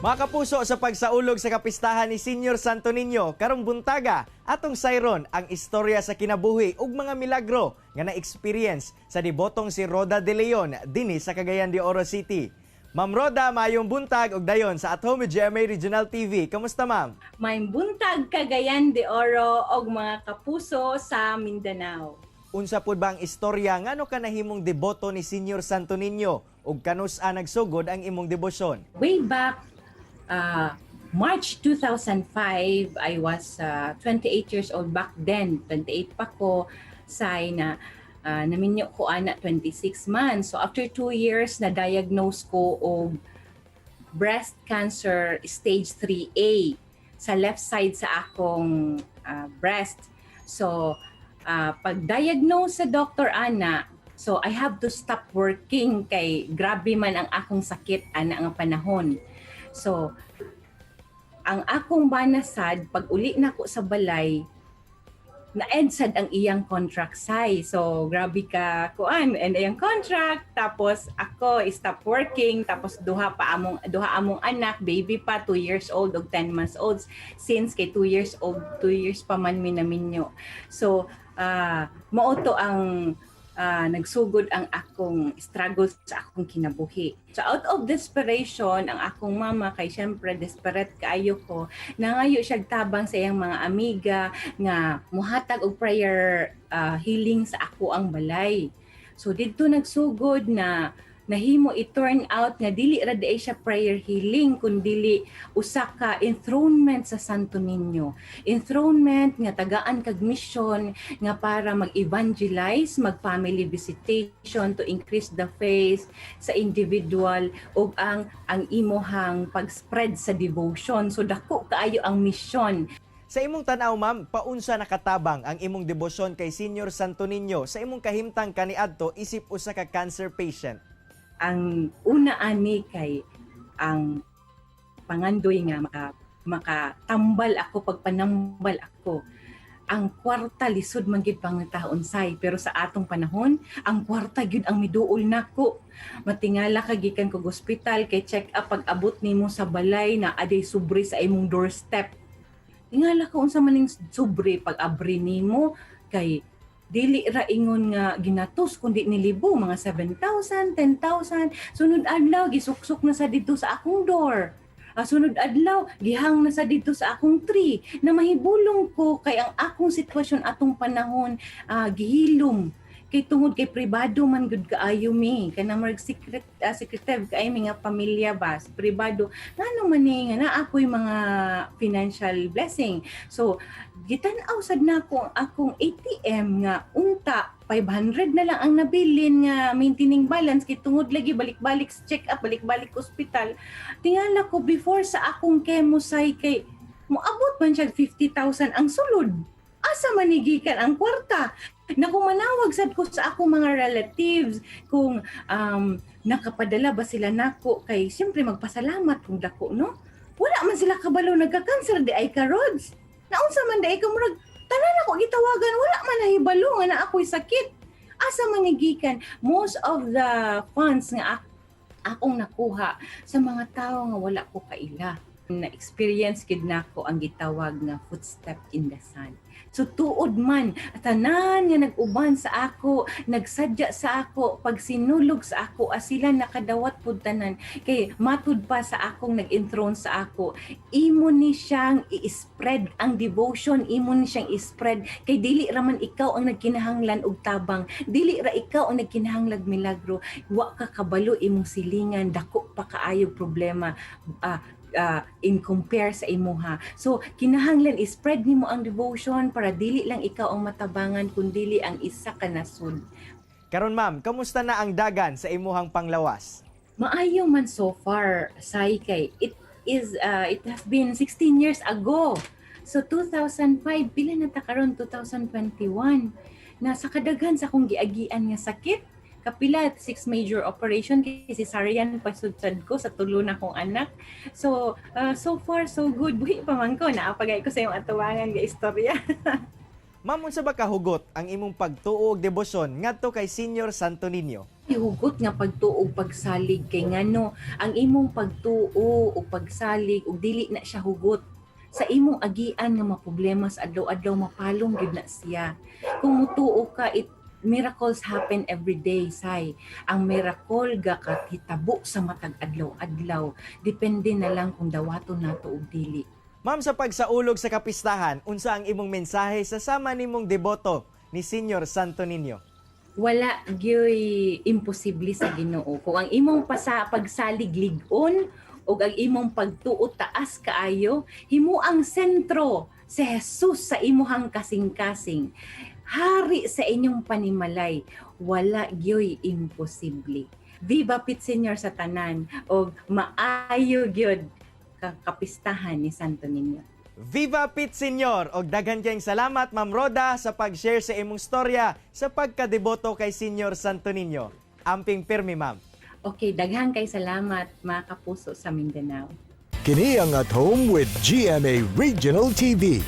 Mga kapuso, sa pagsaulog sa kapistahan ni Senior Santo Niño karong buntaga, atong sayron ang istorya sa kinabuhi ug mga milagro nga na-experience sa debotong si Roda de Leon dinhi sa Cagayan de Oro City. Ma'am Roda, maayong buntag ug dayon sa At Home with GMA Regional TV. Kamusta, ma'am? Maayong buntag, Cagayan de Oro og mga kapuso sa Mindanao. Unsa pud ba ang istorya ngano ka nahimong deboto ni Senior Santo Niño ug kanus-a nagsugod ang imong debosyon? Way back March 2005, I was 28 years old back then. 28 pa ko say na naminyo ko ana 26 months. So after 2 years, na-diagnose ko og breast cancer stage 3A sa left side sa akong breast. So pag-diagnose sa Dr. Ana, so I have to stop working kay grabe man ang akong sakit ana nga panahon. So ang akong bana sad, pag uli nako sa balay, na-end sad ang iyang contract say. So grabe ka kuan, end iyang contract, tapos ako stop working, tapos duha among anak, baby pa, 2 years old ug 10 months old, since kay 2 years old, 2 years pa man mi naminyo. So mao to ang nagsugod ang akong struggle sa akong kinabuhi. So out of desperation, ang akong mama, kay syempre desperate kaayo ko, nangayo siya tabang sa iyang mga amiga nga muhatag og prayer healing sa ako ang balay. So didto nagsugod na nahimo i-turn out nga dili ra diay siya prayer healing kundili usa ka enthronement sa Santo Niño. Enthronement nga tagaan kag mission nga para mag-evangelize, mag-family visitation to increase the faith sa individual ug ang imuhang pag-spread sa devotion. So dako kaayo ang mission. Sa imong tan-aw, ma'am, paunsa nakatabang ang imong debosyon kay Senior Santo Niño sa imong kahimtang kaniadto isip usa ka cancer patient? Ang una ani kay ang pangandoy nga makatambal ako, pagpanambal ako. Ang kwarta lisod man gyud pangitaon say, pero sa atong panahon ang kwarta gyud ang miduol nako. Matingala ka gikan kog ospital kay check up, pag abot nimo sa balay na aday sobre sa imong doorstep. Tingala ko unsa man ning sobre. Pag abri nimo kay dili ra ingon nga ginatos kundi nilibo mga 7,000, 10,000. Sunod adlaw gisuksok na sa didto sa akong door. Sunod adlaw gihang na sa didto sa akong tree. Na mahibulong ko kay ang akong sitwasyon atong panahon gihilom kay tungod kay pribado man gud kaayo mi, kanang murag secret, secretive kaayo mi nga pamilya ba, pribado. Ngano man ni nga naa ako'y mga financial blessing. So gitan-aw sad nako ang akong ATM nga unta 500 na lang ang nabilin nga maintaining balance kay tungod lagi balik-balik sa check up, balik-balik ospital. Tingala ko before sa akong chemo say kay moabot man siya 50,000 ang sulod. Asa man ni gikan ang kwarta? Naku, manawag sad ko sa akong mga relatives kung nakapadala ba sila nako kay siyempre magpasalamat kung dako, no? Wala man sila kabalo nagka-cancer diay ka, Rods. Naunsa man diay ka, murag tanan ako gitawagan, wala man nahibalo nga na ako'y sakit. Asa man ni gikan most of the funds nga akong nakuha sa mga tao nga wala ko kaila? Na experience gid nako ang gitawag nga footstep in the sand. So tuod man, tanan nga nag-uban sa ako, nagsadya sa ako, pag sinulog sa ako, as sila nakadawat pud tanan. Kay matud pa sa akong nag-enthrone sa ako, imo ni siyang i-spread ang devotion, imo ni siyang i-spread kay dili ra man ikaw ang nagkinahanglan og tabang, dili ra ikaw ang nagkinahanglag milagro, wa ka kabalo imong silingan dako pa kaayo problema in compare sa imuha. So kinahanglan i-spread nimo ang devotion para dili lang ikaw ang matabangan kundili ang isa ka nasud. Karon ma'am, kamusta na ang dagan sa imuhang panglawas? Maayo man so far, say, kay it has been 16 years ago. So 2005, pila na ta karon, 2021. Na sa kadaghan sa akong giagian nga sakit, kapila six major operation kay cesarean pa sud ko sa tulo na kong anak. So so far so good, buhi pa man ko, naa pa gani ko sa imong atubangan nga istorya. Ma'am, unsa ba kahugot ang imong pagtuo og debosyon ngadto kay Senior Santo Niño? Hugot nga pagtuo ug pagsalig, kay ngano ang imong pagtuo ug pagsalig ug dili na siya hugot sa imong agian nga mga problema sa adlaw-adlaw, mapalong gyud na siya. Kung mutuo ka, it miracles happen every day, say. Ang miracle ga kahitabo sa matag adlaw-adlaw, depende na lang kung dawaton nato og dili. Ma'am, sa pagsaulog sa kapistahan, unsa ang imong mensahe sa sama nimong deboto ni Senior Santo Niño? Wala gyoy imposible sa Ginoo. Kung ang imong pagsalig lig-on ug ang imong pagtuo taas kaayo, himo ang sentro si Jesus sa imuhang kasing-kasing. Hari sa inyong panimalay, wala gyoy imposible. Viva Pit Senior sa tanan og maayo gyud kapistahan ni Santo Niño. Viva Pit Senior! Og daghan kayong salamat, Ma'am Roda, sa pag-share sa imong storya sa pagkadeboto kay Senior Santo Niño. Amping pirmi, ma'am. Okay, daghan kay salamat, mga kapuso sa Mindanao. Kini ang At Home with GMA Regional TV.